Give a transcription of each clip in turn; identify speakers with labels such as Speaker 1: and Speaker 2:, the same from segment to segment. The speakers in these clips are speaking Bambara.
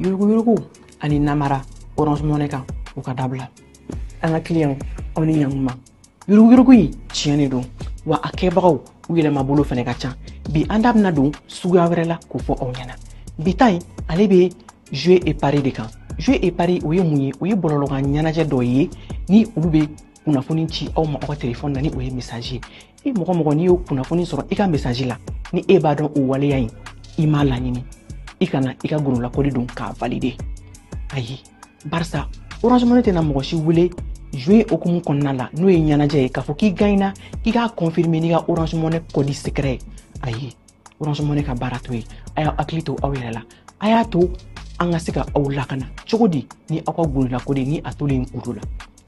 Speaker 1: Yuruguyurugu ani namara Orange Money kan u ka dabila. An ka client aw ni ɲankuma. Yuruguyurugu in tiɲɛ de don wa a kɛbagaw u yɛlɛmabolo fana ka ca. Bi an da bɛna don suguya wɛrɛ la k'o fɔ aw ɲɛna. Bi ta in ale bɛ jouer et pari de kan. Jouer et pari o ye mun ye? O ye bɔlɔlɔkan ɲɛnajɛ dɔ ye ni olu bɛ kunnafoni ci aw ma aw ka telefɔni na ni o ye message ye. E mɔgɔ mɔgɔ n'i y'o kunnafoni sɔrɔ i ka message la ni e b'a dɔn o waleya in i m'a laɲini, i kana i ka gololakɔli don k'a valider. Ayi, barisa Orange Money tɛna mɔgɔ si wele jouer hokumu kɔnɔna la n'o ye ɲɛnajɛ ye k'a fɔ k'i gagnera k'i k'a confirmer n'i ka Orange Money code secret ye. Ayi, Orange Money ka baara t'o ye. A y'aw hakili to aw yɛrɛ la, a y'a to an ka se ka aw lakana cogo di ni aw ka gololakɔli ni a tolen kulo la.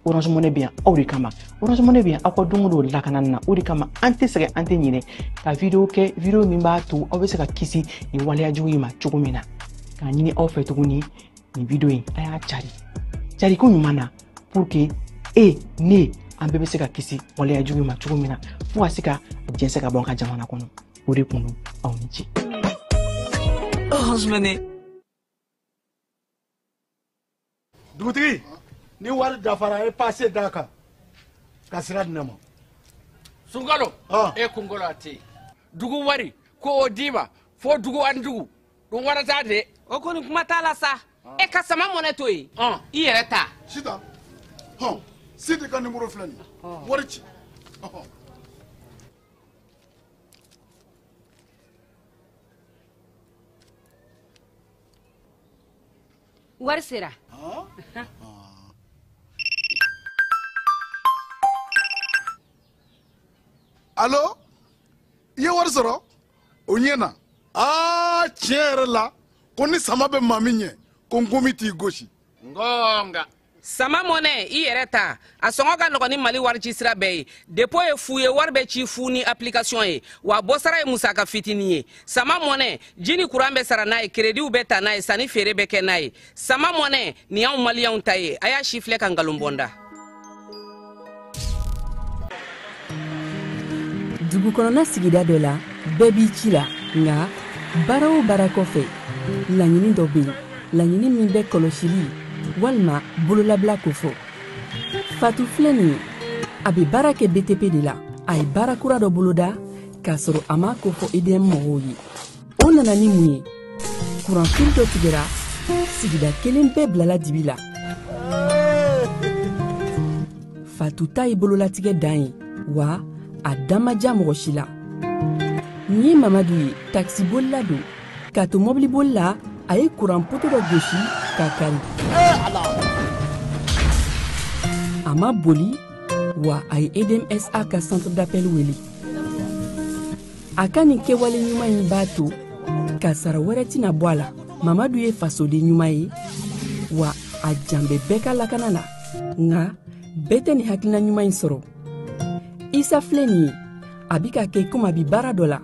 Speaker 1: Orange Money bɛ yan aw de kama. Orange Money bɛ yan aw ka don o don lakanani na. O de kama an tɛ sɛgɛn, an tɛ ɲinɛ ka vidéo kɛ, vidéo min b'a to aw bɛ se ka kisi nin waleya jugu in ma cogo min na. K'a ɲini aw fɛ tuguni nin vidéo in a y'a cari cari ko ɲuman na pour que e ne an bɛɛ bɛ se ka kisi waleya jugu in ma cogo min na fo ka se ka jɛnsɛn ka bɔ an ka jamana kɔnɔ. O de kun don, aw ni ce.
Speaker 2: Orange Money.
Speaker 3: Dugutigi, ni wari dafara e passe d'a kan ka sira di ne ma.
Speaker 4: Sunkalo, e kunkolo a tɛ yen. Dugu wari ko o d'i ma fo dugu ani dugu dun wara t'a de.
Speaker 2: O kɔni kuma t'a la sa. E ka sama mɔnɛ to yen. I yɛrɛ ta.
Speaker 3: Sitan, hɔn, Sidi ka numéro filɛ nin ye. Wari ci.
Speaker 2: Wari sera.
Speaker 3: Allo, i ye wari sɔrɔ? O ɲɛna. Aa, tiɲɛ yɛrɛ la ko ni sama bɛ maa min ɲɛ ko nkomi t'i gosi.
Speaker 4: Ngonga.
Speaker 2: Sama mɔnɛ i yɛrɛ ta. A sɔngɔ ka nɔgɔn ni Mali wari ci sira bɛɛ ye. Dépôt ye fu ye, wari bɛ ci fu ni application ye. Wa bɔsara ye musaka fitinin ye. Sama mɔnɛ, ji ni kuran bɛ sara n'a ye, crédit bɛ ta n'a ye, sanni feere bɛ kɛ n'a ye. Sama mɔnɛ, nin y'anw maliyɛnw ta ye. A y'a si filɛ ka nkalon bɔ n da.
Speaker 5: Dugu kɔnɔna sigida dɔ la, bɛɛ b'i ci la, nka baara o baara kɔfɛ, laɲini dɔ bɛ yen, laɲini min bɛ kɔlɔsili walima bololabila kofɔ. Fatu filɛ nin ye, a bɛ baara kɛ BTP de la. A ye baara kura dɔ boloda k'a sɔrɔ a m'a kofɔ EDM mɔgɔw ye. O nana ni mun ye? Kuranfili dɔ tigɛra, sigida kelen bɛɛ bilala dibi la. Fatu ta ye bololatigɛ dan ye, wa a da ma diya mɔgɔ si la. Nin ye Mamadu ye, takisibolila don. K'a to mɔbiliboli la, a ye kuran poto dɔ gosi k'a kari. A ma boli, wa a ye EDMSA ka centre d'appel wele. A ka nin kɛwale ɲuman in b'a to kasara wɛrɛ tɛna bɔ a la. Mamadu ye fasoden ɲuman ye, wa a jan bɛ bɛɛ ka lakana la. Nka bɛɛ tɛ nin hakilina ɲuman in sɔrɔ. Isa filɛ nin ye, a bɛ ka kɛ komi a bɛ baara dɔ la.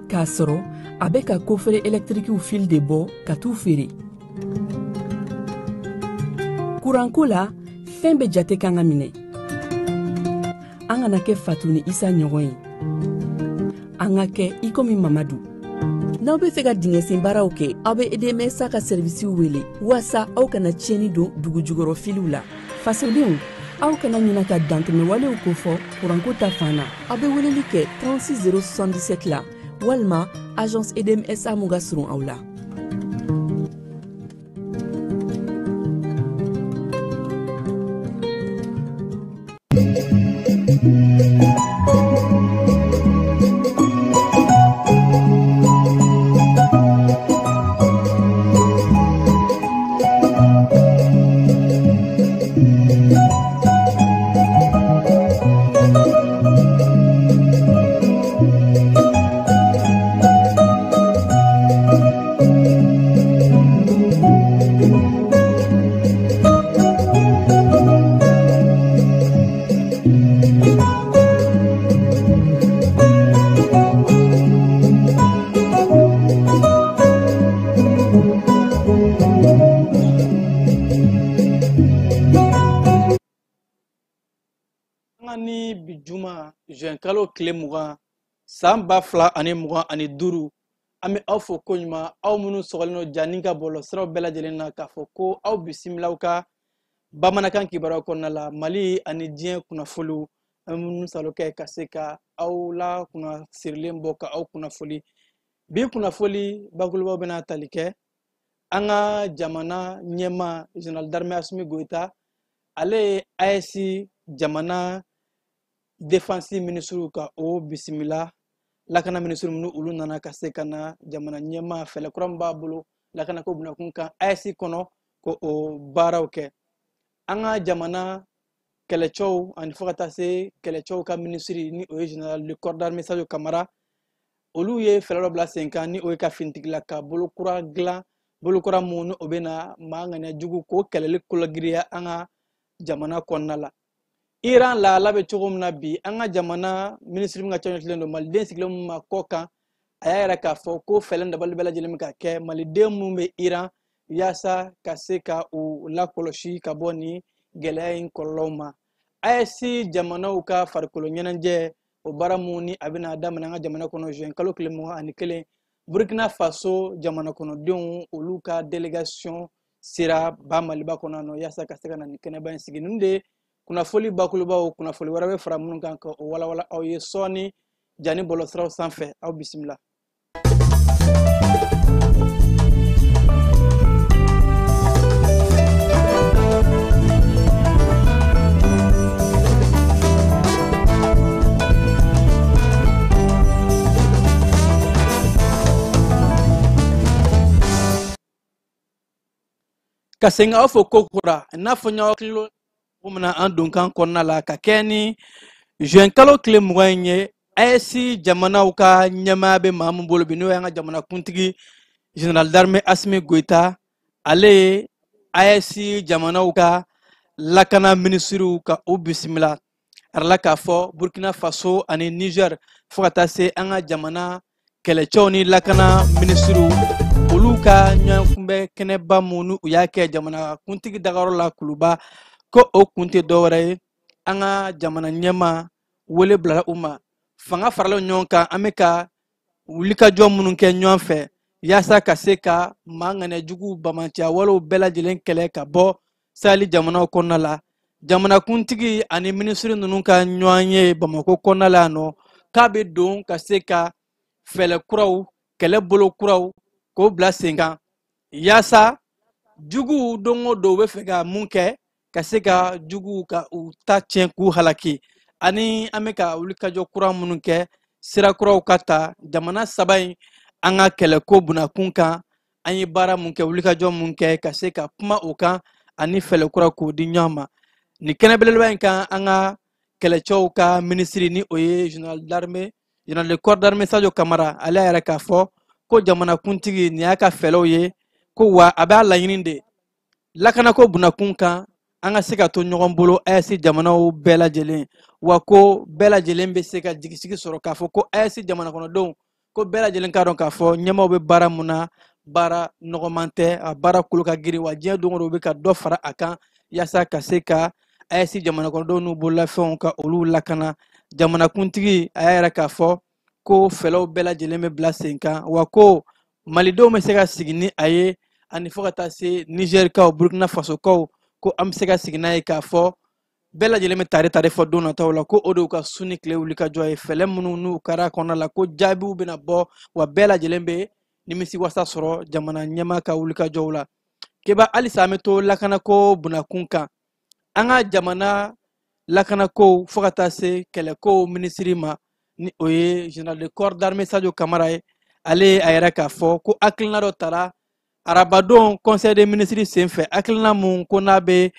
Speaker 5: K'a sɔrɔ a bɛ ka kofere ɛlɛtirikiw fil de bɔ ka t'u feere. Kuranko la, fɛn bɛɛ jate kan ka minɛ. An kana kɛ Fatu ni Isa ɲɔgɔn ye. An ka kɛ i komi Mamadu. N'aw bɛ fɛ ka dingɛsen baaraw kɛ, aw bɛ EDMSA ka sɛrivisiw wele waasa aw kana tiɲɛni don dugu jukɔrɔ filiw la. Fasodenw, aw kana ɲina ka dantɛmɛwalew kofɔ kuranko ta fan na. Aw bɛ weleli kɛ 36 077 la walima agence EDMSA mun ka surun aw la.
Speaker 6: juin kalo tile 20 san 2025. An bɛ aw fo koɲuman, aw minnu sɔgɔlen don Jani ka bɔlɔlɔsiraw bɛɛ lajɛlen na k'a fɔ ko aw bisimila aw ka bamanankan kibaruyaw kɔnɔna la, Mali ani diɲɛ kunnafoliw. An bɛ minnu salo kɛ ka se ka aw la kunnasirilen bɔ ka aw kunnafoli. Bi kunnafoli bakurubaw bɛna tali kɛ an ka jamana ɲɛmaa Général d'armée Assimi Goïta, ale ye AES jamana défense ministre ka o bisimila, lakana ministre minnu olu nana ka se ka na jamana ɲɛmaa fɛɛrɛ kura min b'a bolo lakanako bunakun kan AES kɔnɔ ko o baaraw kɛ. An ka jamana kɛlɛcɛw ani fo ka taa se kɛlɛcɛw ka ministre ni o ye général de corps d'armée Sadio Kamara, olu ye fɛɛrɛ dɔ bila sen kan ni o ye ka finitigila ka bolokura dilan, bolokura mun ni o bɛ na maa ŋaniya jugu k'o kɛlɛli kologiriya an ka jamana kɔnɔna la. Iran lahala bɛ cogo min na bi, an ka jamana minisiri min ka ca ɲɛsinnen don maliden sigilen min ma kɔ kan, a y'a yira k'a fɔ ko fɛɛrɛ dabali bɛɛ lajɛlen bɛ ka kɛ maliden minnu bɛ Iran yaasa ka se ka u lakɔlɔsi ka bɔ nin gɛlɛya in kɔlɔlɔw ma. AES jamanaw ka farikolo ɲɛnajɛ o baara mun ni a bɛna daminɛ an ka jamana kɔnɔ juin kalo tile 21, Burkina Faso jamana kɔnɔdenw olu ka délégation sera ba Maliba kɔnɔ nɔ yaasa ka se ka na nin kɛnɛba in sigi. Ninnu de kunnafoli bakurubaw, kunnafoli wɛrɛ bɛ fara minnu kan ka o walawala aw ye sɔɔni Jani bɔlɔlɔsiraw sanfɛ. Aw bisimila. Ka segin aw fo ko kura, i n'a fɔ n y'aw hakili mina an donkan kɔnɔna la ka kɛ ni juin kalo tile 20 in ye, AES jamanaw ka ɲɛmaaya bɛ maa min bolo bi n'o y'an ka jamana kuntigi général d'armée Assimi Goïta, ale ye AES jamanaw ka lakana minisiriw ka u bisimila. A yirala k'a fɔ Burkina Faso ani Niger fo ka taa se an ka jamana kɛlɛcɛw ni lakana minisiriw olu ka ɲɔgɔnkunbɛn kɛnɛba mun n'u y'a kɛ jamana kuntigi dagayɔrɔ la Kuluba, ko o kun tɛ dɔwɛrɛ ye an ka jamana ɲɛmaa wele bilala u ma. Fanga faralen ɲɔgɔn kan, an bɛ ka wulikajɔ minnu kɛ ɲɔgɔn fɛ yaasa ka se ka maa ŋaniya jugu bamanciya walew bɛɛ lajɛlen kɛlɛ ka bɔ Sahel jamanaw kɔnɔna la. Jamanakuntigi ani minisiri ninnu ka ɲɔgɔn ye Bamakɔ kɔnɔna la yan nɔ, k'a bɛ don ka se ka fɛɛrɛ kuraw, kɛlɛ bolo kuraw k'o bila sen kan yaasa juguw don o don u bɛ fɛ ka mun kɛ ka se ka juguw ka u ta tiɲɛ k'u halaki, ani an bɛ ka wulikajɔ kura minnu kɛ, sira kuraw ka ta jamana saba in an ka kɛlɛko bunakun kan. An ye baara mun kɛ, wulikajɔ mun kɛ ka se ka kuma o kan ani fɛɛrɛ kura k'o di ɲɔgɔn ma. Nin kɛnɛ belebeleba in kan, an ka kɛlɛcɛw ka minisiri ni o ye général d'armée, général de corps d'armée Sadio Kamara, ale y'a yira k'a fɔ ko jamanakuntigi nin y'a ka fɛɛrɛw ye, ko wa a b'a laɲini de lakanako bunakun kan an ka se ka to ɲɔgɔn bolo AES jamanaw bɛɛ lajɛlen, wa ko bɛɛ lajɛlen bɛ se ka jigisigi sɔrɔ k'a fɔ ko AES jamana kɔnɔdenw ko bɛɛ lajɛlen k'a dɔn k'a fɔ ɲɛmaaw bɛ baara mun na, baara nɔgɔman tɛ, a baara kolo ka girin, wa diɲɛ don o don u bɛ ka dɔ fara a kan yaasa ka se ka AES jamana kɔnɔdenw n'u bololafɛnw ka olu lakana. Jamanakuntigi a y'a yira k'a fɔ ko fɛlɛw bɛɛ lajɛlen bɛ bila sen kan, wa ko malidenw bɛ se ka sigi ni a ye, ani fo ka taa se Nizɛrikaw, Burkina Fasokaw, ko an bɛ se ka sigi n'a ye k'a fɔ bɛɛ lajɛlen bɛ tare tare fɔ don nataw la, ko o de y'u ka su ni tile wuli ka jɔ ye, fɛlɛ minnu n'u kɛra kɔnɔna la ko jaabiw bɛna bɔ, wa bɛɛ lajɛlen bɛ nimisi wasa sɔrɔ jamana ɲɛmaa ka wuli ka jɔw la. Keba, halisa an bɛ to lakanako bunakun kan. An ka jamana lakanako fo ka taa se kɛlɛko minisiri ma ni o ye général de corps d'armée Sadio Kamara ye, ale a yɛrɛ k'a fɔ ko hakilina dɔ tara arabadon conseil des ministres senfɛ, hakilina mun ko n'a bɛ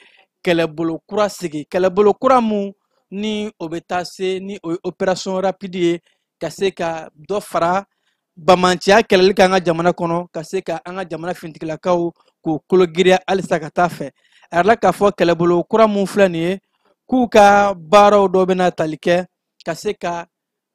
Speaker 6: kɛlɛbolo kura sigi, kɛlɛbolo kura mun ni o bɛ taa se ni o ye opération rapide ye ka se ka dɔ fara bamanciya kɛlɛli kan an ka jamana kɔnɔ, ka se ka an ka jamana finitigilakaw k'u kolo giriya halisa ka taa fɛ. A yirala k'a fɔ kɛlɛbolo kura mun filɛ nin ye, k'u ka baaraw dɔ bɛna tali kɛ ka se ka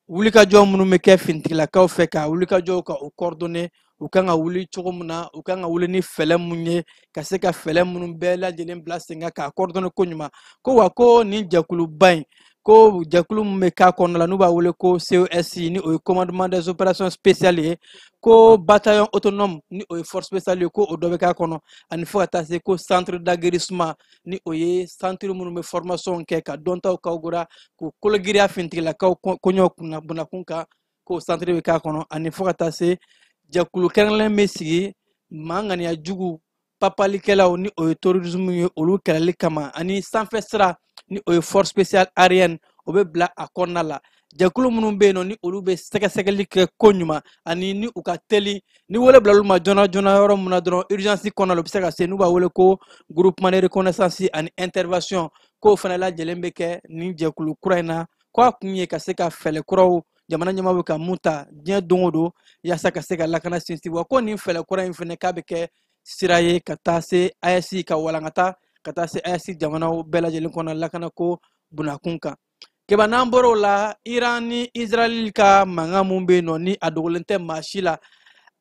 Speaker 6: wulikajɔ minnu bɛ kɛ finitigilakaw fɛ, ka wulikajɔw ka u coordonner, u kan ka wuli cogo min na, u kan ka wuli ni fɛɛrɛ mun ye, ka se ka fɛɛrɛ minnu bɛɛ lajɛlen bila sen kan k'a coordonner ko ɲuman. Ko wa ko nin jɛkuluba in Ko jɛkulu min bɛ k'a kɔnɔna la n'u b'a wele ko COS, ni o ye commandement des opérations spéciales ye, ko bataillon autonome, ni o ye force spéciale ye, ko o dɔ bɛ k'a kɔnɔ, ani fo ka taa se ko centre d'aguerrissement, ni o ye centre minnu bɛ formation kɛ ka dɔntaw kawgora k'u kologiriya finitigilakaw koɲɛw kunna bunakun kan, k'o centre bɛ k'a kɔnɔ, ani fo ka taa se jɛkulu kɛrɛnkɛrɛnnen bɛ sigi maa ŋaniya jugu papalikɛlaw, ni o ye terrorisme ye, olu kɛlɛli kama, ani sanfɛ sira, ni o ye force spéciale aérienne, o bɛ bila a kɔnɔna la. Jɛkulu minnu bɛ yen nɔ, ni olu bɛ sɛgɛsɛgɛli kɛ ko ɲuman, ani ni u ka teli ni wele bila olu ma joona joona yɔrɔ min na dɔrɔn urgence kɔnɔna la, u bɛ se ka se, n'u b'a wele ko groupement de reconnaissance ani intervention, k'o fana lajɛlen bɛ kɛ nin jɛkulu kura in na. Ko a kun ye ka se ka fɛɛrɛ kuraw jamana ɲɛmaa bɛ ka mun ta diɲɛ don o don yaasa ka se ka lakana sinsin. Wa ko nin fɛɛrɛ kura in fana k'a bɛ kɛ sira ye ka taa se AES ka walankata ka taa se AES jamanaw bɛɛ lajɛlen kɔnɔ lakana ko bunakun kan. Keba, n'an bɔra o la, Iran ni Israël ka mankan mun bɛ yen nɔ, ni a dogolen tɛ maa si la,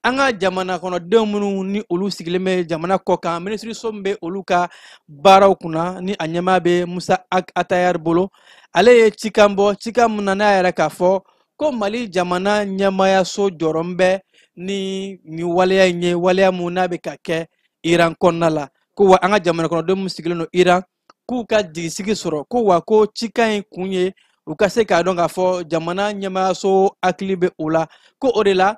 Speaker 6: an ka jamana kɔnɔdenw minnu ni olu sigilen bɛ jamana kɔ kan, minisiriso min bɛ olu ka baaraw kunna, ni a ɲɛmaa bɛ Musa Atayar bolo, ale ye cikan bɔ, cikan mun na n'a yɛrɛ k'a fɔ ko Mali jamana ɲɛmaayaso jɔrɔ bɛ ni nin waleya in ye, waleya mun n'a bɛ ka kɛ Iran kɔnɔna la, ko wa an ka jamana kɔnɔdenw min sigilen don Iran, k'u ka jigisigi sɔrɔ, ko wa ko cikan in kun ye u ka se k'a dɔn k'a fɔ jamana ɲɛmaayaso hakili bɛ o la. Ko o de la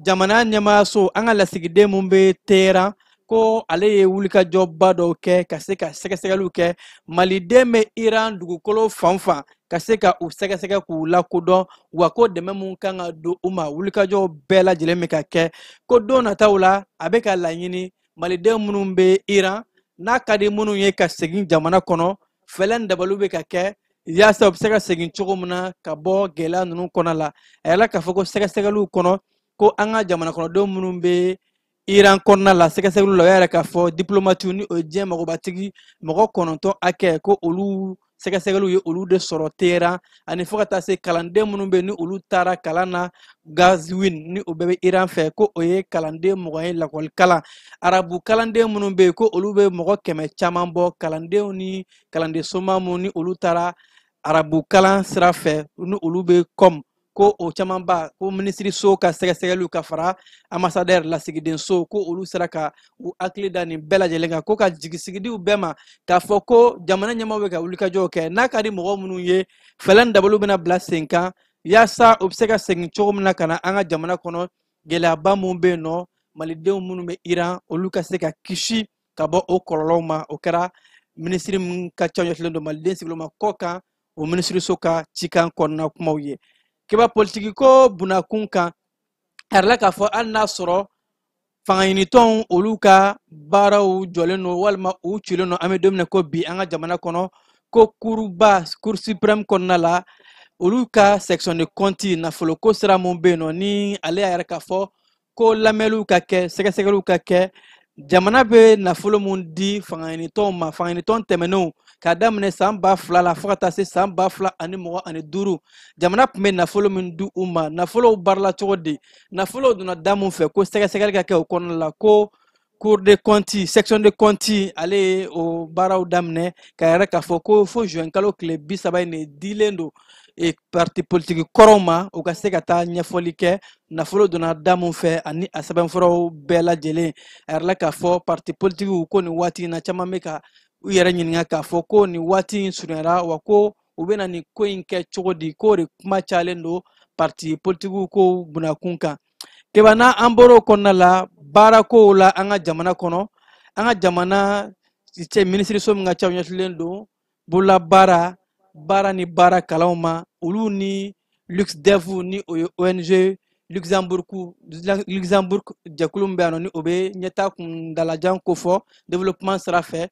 Speaker 6: jamana ɲɛmaayaso, an ka lasigiden mun bɛ Teheran, ko ale ye wulikajɔba dɔw kɛ ka se ka sɛgɛsɛgɛliw kɛ maliden bɛ Iran dugukolo fan fan, ka se ka u sɛgɛsɛgɛ k'u lakodɔn, wa ko dɛmɛ mun kan ka don u ma, wulikajɔw bɛɛ lajɛlen bɛ ka kɛ. Ko don nataw la, a bɛ ka laɲini maliden minnu bɛ Iran, n'a ka di minnu ye ka segin jamana kɔnɔ, fɛɛrɛ dabaliw bɛ ka kɛ yaasa u bɛ se ka segin cogo min na ka bɔ gɛlɛya ninnu kɔnɔ la. A yɛrɛ k'a fɔ ko sɛgɛsɛgɛliw kɔnɔ, ko an ka jamana kɔnɔdenw minnu bɛ Iran kɔnɔna la, sɛgɛsɛgɛliw la, o y'a yɛrɛ k'a fɔ diplomatiw, ni o ye diɲɛ magobatigi mɔgɔ 9 hakɛ, ko olu sɛgɛsɛgɛliw ye olu de sɔrɔ Teheran, ani fo ka taa se kalanden minnu bɛ yen ni olu taara kalan na Gazwin, ni o bɛɛ bɛ Iran fɛ, ko o ye kalanden 20 ye lakɔli kalan, arabu kalanden minnu bɛ yen, ko olu bɛ mɔgɔ 100 caman bɔ, kalandenw ni kalanden soma minnu ni olu taara arabu kalan sira fɛ, ni olu bɛ kɔm, ko o camanba, ko minisiriso ka sɛgɛsɛgɛliw ka fara ambassadeur lasigidenso, ko olu sera ka u hakili da nin bɛɛ lajɛlen kan, ko ka jigisigidiw bɛɛ ma k'a fɔ ko jamana ɲɛmaaw bɛ ka wulikajɔw kɛ, n'a ka di mɔgɔ minnu ye, fɛɛrɛ dabaliw bɛna bila sen kan yaasa u bɛ se ka segin cogo min na ka na an ka jamana kɔnɔ. Gɛlɛyaba mun bɛ yen nɔ, malidenw minnu bɛ Iran, olu ka se ka kisi ka bɔ o kɔlɔlɔw ma. O kɛra minisiri min ka ca ɲɛsinnen don maliden sigilenw ma kɔ kan, o minisiriso ka cikan kɔnɔna kumaw ye. Keba, politiki ko bunakun kan, a yɛrɛ la k'a fɔ hali n'a sɔrɔ fangaɲinitɔnw olu ka baaraw jɔlen don walima u cilen don, an bɛ don min na ko bi an ka jamana kɔnɔ, ko kuruba cour suprême kɔnɔna la, olu ka section de compte nafoloko sira mun bɛ yen nɔ, ni ale y'a yɛrɛ k'a fɔ ko lamɛnliw ka kɛ, sɛgɛsɛgɛliw ka kɛ, jamana bɛ nafolo mun di fangaɲinitɔnw ma, fangaɲinitɔn tɛmɛnenw k'a daminɛ san 2000 la fo ka taa se san 2025, jamana tun bɛ nafolo min di u ma, nafolow baarala cogo di, nafolow donna da mun fɛ, ko sɛgɛsɛgɛli ka kɛ o kɔnɔna la. Ko cour de compte, section de compte, ale ye o baaraw daminɛ k'a yɛrɛ k'a fɔ ko fo juin kalo tile 30 in de dilen don e parti politique kɔrɔw ma, u ka se ka taa ɲɛfɔli kɛ nafolo donna da mun fɛ ani a sɛbɛnfuraw bɛɛ lajɛlen. A yɛrɛ la k'a fɔ parti politique ko nin waati in na, caman bɛ ka u yɛrɛ ɲininka k'a fɔ ko nin waati in surunyara wa, ko u bɛna nin ko in kɛ cogo di, k'o de kuma cayalen don parti politique ko bunakun kan. Keba, n'an bɔra o kɔnɔna la, baarakow la an ka jamana kɔnɔ, an ka jamana cɛ minisiriso min ka ca ɲɛsinnen don bololabaara baara ni baara kalanw ma, olu ni LuxDev, ni o ye ONG Luxembourg, Luxembourg jɛkulu min bɛ yan nɔ, ni o bɛ ɲɛtaa kundalajan kofɔ développement sira fɛ,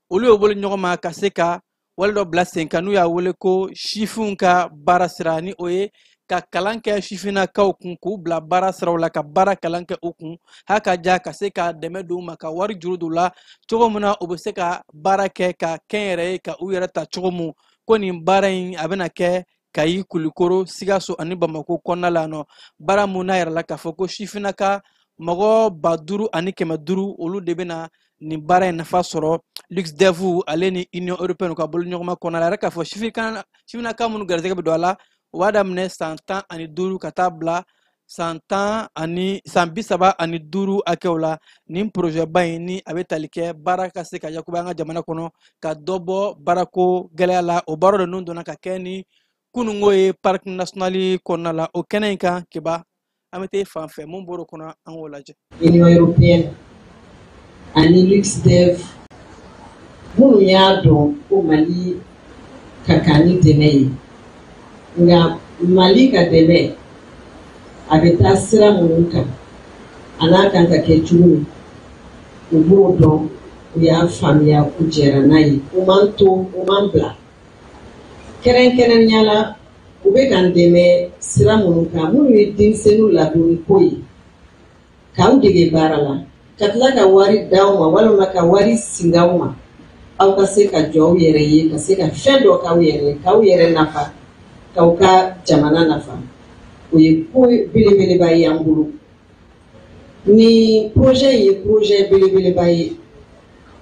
Speaker 6: olu y'o bolo ɲɔgɔn ma ka se ka wale dɔ bila sen kan, n'u y'a wele ko sifinw ka baara sira, ni o ye ka kalan kɛ sifinnakaw kun, k'u bila baara siraw la, ka baara kalan kɛ u kun hali ka ja, ka se ka dɛmɛ don u ma, ka wari juru don u la cogo min na u bɛ se ka baara kɛ ka kɛnyɛrɛ ye, ka u yɛrɛ ta cogo min. Ko nin baara in a bɛna kɛ Kayi, Kulikoro, Sikaso ani Bamako kɔnɔna la nɔ, baara mun n'a yɛrɛ la k'a fɔ ko sifinnaka mɔgɔ 5500, olu de bɛna nin baara in nafa sɔrɔ. LuxDev ale ni Union européenne ka boloɲɔgɔnma kɔnɔna la. A yɛrɛ k'a fɔ sifinnaka minnu garisɛgɛ bɛ don a la, o b'a daminɛ san 15 ka taa bila san tan ani san 35 hakɛw la. Nin projet ba in ni a bɛ tali kɛ baara ka se ka yakuba an ka jamana kɔnɔ, ka dɔ bɔ baarako gɛlɛya la. O baara de ninnu donna ka kɛ ni kununko ye parc national kɔnɔna la. O kɛnɛ in kan, Keba, an bɛ taa fan fɛ, mun bɔr'o kɔnɔ, an k'o lajɛ.
Speaker 7: Union européenne ani LuxDev minnu y'a dɔn ko Mali ka kan ni dɛmɛ ye, nka Mali ka dɛmɛ a bɛ taa sira minnu kan a n'a kan ka kɛ cogo min, u b'o dɔn, u y'a faamuya, u jɛra n'a ye, u m'an to, u m'an bila. Kɛrɛnkɛrɛnnenya la, u bɛ k'an dɛmɛ sira minnu kan, minnu ye denmisɛnninw ladonni ko ye, k'aw dege baara la, ka tila ka wari d'aw ma walima ka wari singaw ma, aw ka se ka jɔ aw yɛrɛ ye, ka se ka fɛn dɔ k'aw yɛrɛ ye, k'aw yɛrɛ nafa, k'aw ka jamana nafa. O ye ko belebeleba ye an bolo. Ni projet ye projet belebeleba ye,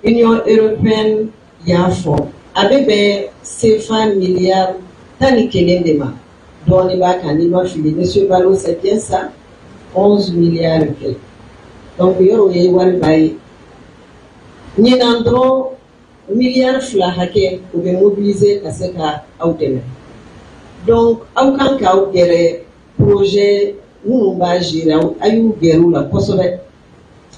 Speaker 7: Union européenne y'a fɔ a bɛ bɛn CFA miliyari 11 de ma, dɔɔnin b'a kan n'i ma fili. Monsieur Balo, c'est bien ça, 11 milliards kɛ. Donc yɔrɔ o ye wariba ye. Ɲinan dɔrɔn miliyari 2 hakɛ o bɛ mobiliser ka se ka aw dɛmɛ. Donc aw kan k'aw gɛrɛ projet minnu b'a gérer, aw y'u gɛrɛ u la kosɛbɛ,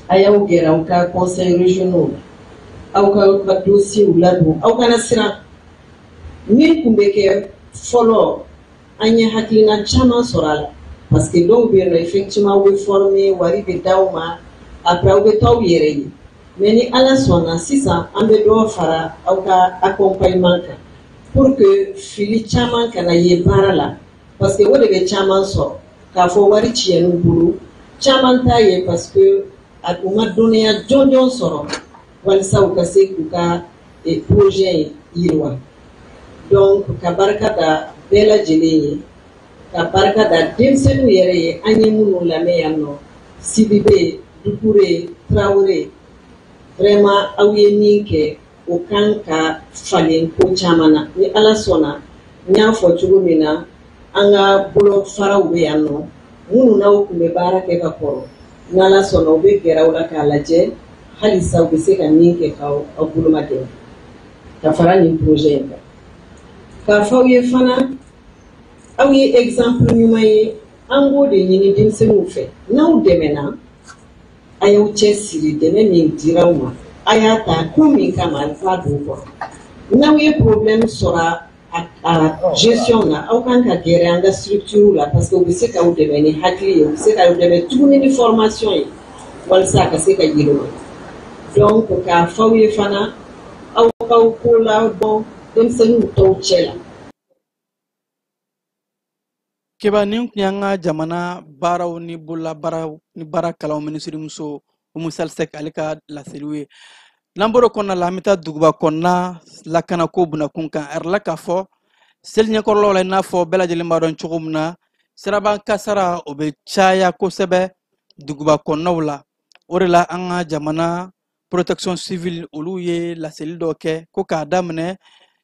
Speaker 7: a y'aw gɛrɛ aw ka conseils régionaux la, aw ka dossiers ladon, aw kana siran. Min tun bɛ kɛ fɔlɔ, an ye hakilina caman sɔrɔ a la, parce que dɔw bɛ yen nɔ, effectivement aw bɛ former, wari bɛ d'aw ma, après aw bɛ taa aw yɛrɛ ye. Mais ni Ala sɔnna, sisan an bɛ dɔ fara aw ka accompagnement kan pour que fili caman kana ye baara la, parce que o de bɛ caman sɔrɔ k'a fɔ wari tiɲɛn'u bolo. Caman t'a ye parce que u ma dɔnniya jɔnjɔn sɔrɔ walasa u ka se k'u ka projet yiriwa. Donc ka barika da bɛɛ lajɛlen ye, ka barika da denmisɛnninw yɛrɛ ye, an ye minnu lamɛn yan nɔ, Sidibe, Dukure, Tarawele, vraiment aw ye min kɛ, o kan ka falen ko caman na. Ni Ala sɔnna, n y'a fɔ cogo min na, an ka bolofaraw bɛ yan nɔ minnu n'aw tun bɛ baara kɛ ka kɔrɔ, n'Ala sɔnna u bɛ gɛrɛ aw la k'a lajɛ halisa u bɛ se ka min kɛ k'aw aw boloma dɛmɛ ka fara nin projet in kan. K'a fɔ aw ye fana, aw ye exemple ɲuman ye, an b'o de ɲini denmisɛnninw fɛ. N'aw dɛmɛna, a y'aw cɛ siri, dɛmɛ min dira aw ma, a y'a ta ko min kama, a bɛ f'a don kɔrɔ. N'aw ye problème sɔrɔ a gestion na, aw kan ka gɛrɛ an ka structure la, parce que u bɛ se k'aw dɛmɛ ni hakili ye, u bɛ se k'aw dɛmɛ tuguni ni formation ye walasa a ka se ka yiriwa. Donc k'a fɔ aw ye fana, aw k'aw ko labɔ denmisɛnninw tɔw cɛ la.
Speaker 6: Keba, nin tun y'an ka jamana baaraw ni bololabaaraw ni baara kalanw minisirimuso Umu Sall Seck ale ka laseliw ye. N'an bɔr'o kɔnɔna la, an bɛ taa duguba kɔnɔna lakanako bunakun kan. A yirala k'a fɔ seli ɲɛkɔrɔlaw la, i n'a fɔ bɛɛ lajɛlen b'a dɔn cogo min na, siraban kasara o bɛ caya kosɛbɛ duguba kɔnɔnaw la. O de la an ka jamana protection civile olu ye laseli dɔ kɛ ko k'a daminɛ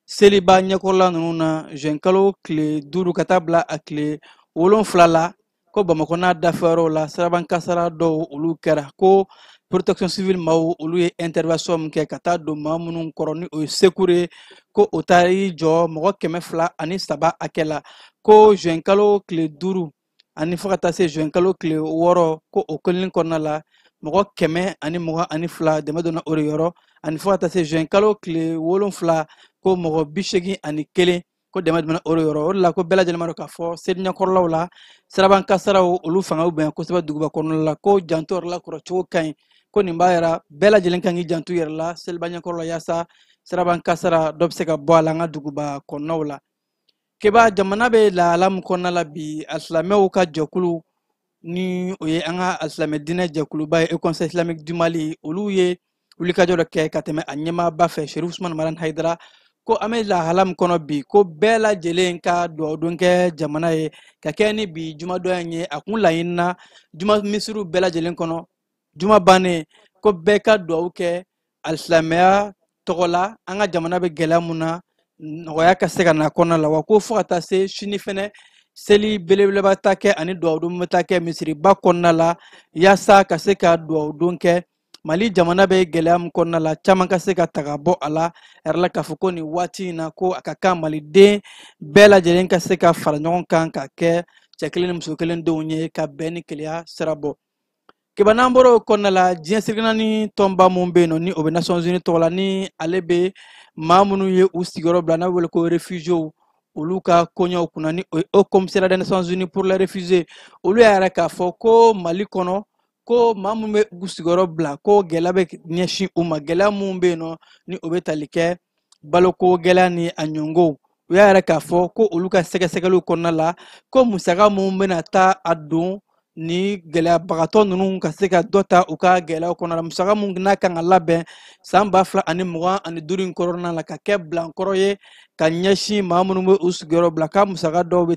Speaker 6: seliba ɲɛkɔrɔla ninnu na, juin kalo tile 5 ka taa bila a tile 7 la, ko Bamakɔ n'a dafɛyɔrɔw la siraban kasara dɔw olu kɛra, ko protection civile maaw olu ye intervention min kɛ ka taa don maa minnu kɔrɔ ni o ye secours ye, ko o taar'i jɔ mɔgɔ 203 hakɛ la. Ko juin kalo tile 5 ani fo ka taa se juin kalo tile 6, ko o kelen kɔnɔna la mɔgɔ 122 dɛmɛ donna o de yɔrɔ, ani fo ka taa se juin kalo tile 7, ko mɔgɔ 81 ko dɛmɛ donna o de yɔrɔ. O de la ko bɛɛ lajɛlen b'a dɔn k'a fɔ seli ɲɛkɔrɔlaw la siraban kasaraw olu fanga bɛ bonya kosɛbɛ duguba kɔnɔna la, ko janto yɛrɛ la kɔrɔcogo ka ɲi, ko nin b'a yira bɛɛ lajɛlen kan k'i janto yɛrɛ la seliba ɲɛkɔrɔ la yaasa siraban kasara dɔ bɛ se ka bɔ a la an ka duguba kɔnɔnaw la. Keba, jamana bɛ lahala min kɔnɔna la bi, alisilamɛw ka jɛkulu ni o ye an ka alisilamɛ diinɛ jɛkuluba ye, Conseil islamique du Mali, olu ye wulikajɔ dɔ kɛ ka tɛmɛ a ɲɛmaaba fɛ, Cherif Ousmane Madani Haidara, ko an bɛ lahala min kɔnɔ bi, ko bɛɛ lajɛlen ka dugawu don kɛ jamana ye ka kɛ ni bi jumadon in ye. A kun laɲinina juma misiriw bɛɛ lajɛlen kɔnɔ, juma bannen ko bɛɛ ka dugawu kɛ alisilamɛya tɔgɔ la an ka jamana bɛ gɛlɛya mun na nɔgɔya ka se ka na kɔnɔna la wa ko fo ka taa se sini fɛnɛ seli belebeleba ta kɛ ani dugawudon bɛ taa kɛ misiriba kɔnɔna la yaasa ka se ka dugawudon kɛ Mali jamana bɛ gɛlɛya min kɔnɔna la caman ka se ka ta ka bɔ a la a yɛrɛ la k'a fɔ ko nin waati in na ko a ka kan maliden bɛɛ lajɛlen ka se ka fara ɲɔgɔn kan ka kɛ cɛ kelen ni muso kelen denw ye ka bɛn ni kelenya sira bɔ. Keba n'an bɔra o kɔnɔna la diɲɛ seleke naani tɔnba mun bɛ yen nɔ ni o bɛ Nations Unies tɔgɔ la ni ale bɛ maa minnu ye u sigiyɔrɔ bila n'a bɛ wele ko réfugiés olu ka koɲɛw kunna ni o ye Haut Commissariat des Nations Unies pour les réfugiés olu y'a yira k'a fɔ ko Mali kɔnɔ ko maa minnu bɛ u sigiyɔrɔ bila ko gɛlɛya bɛ ɲɛsin u ma gɛlɛya minnu bɛ yen nɔ ni o bɛ tali kɛ baloko gɛlɛya ni a ɲɔngow u y'a yira k'a fɔ ko olu ka sɛgɛsɛgɛliw kɔnɔna la ko musaka minnu bɛna taa a don ni gɛlɛyabagatɔ ninnu ka se ka dɔ ta u ka gɛlɛyaw kɔnɔna la musaka minnu n'a kan ka labɛn san 2025 in kɔnɔna la ka kɛ bilankɔrɔ ye ka ɲɛsin maa minnu bɛ u sigiyɔrɔ bila ka musaka dɔw bɛ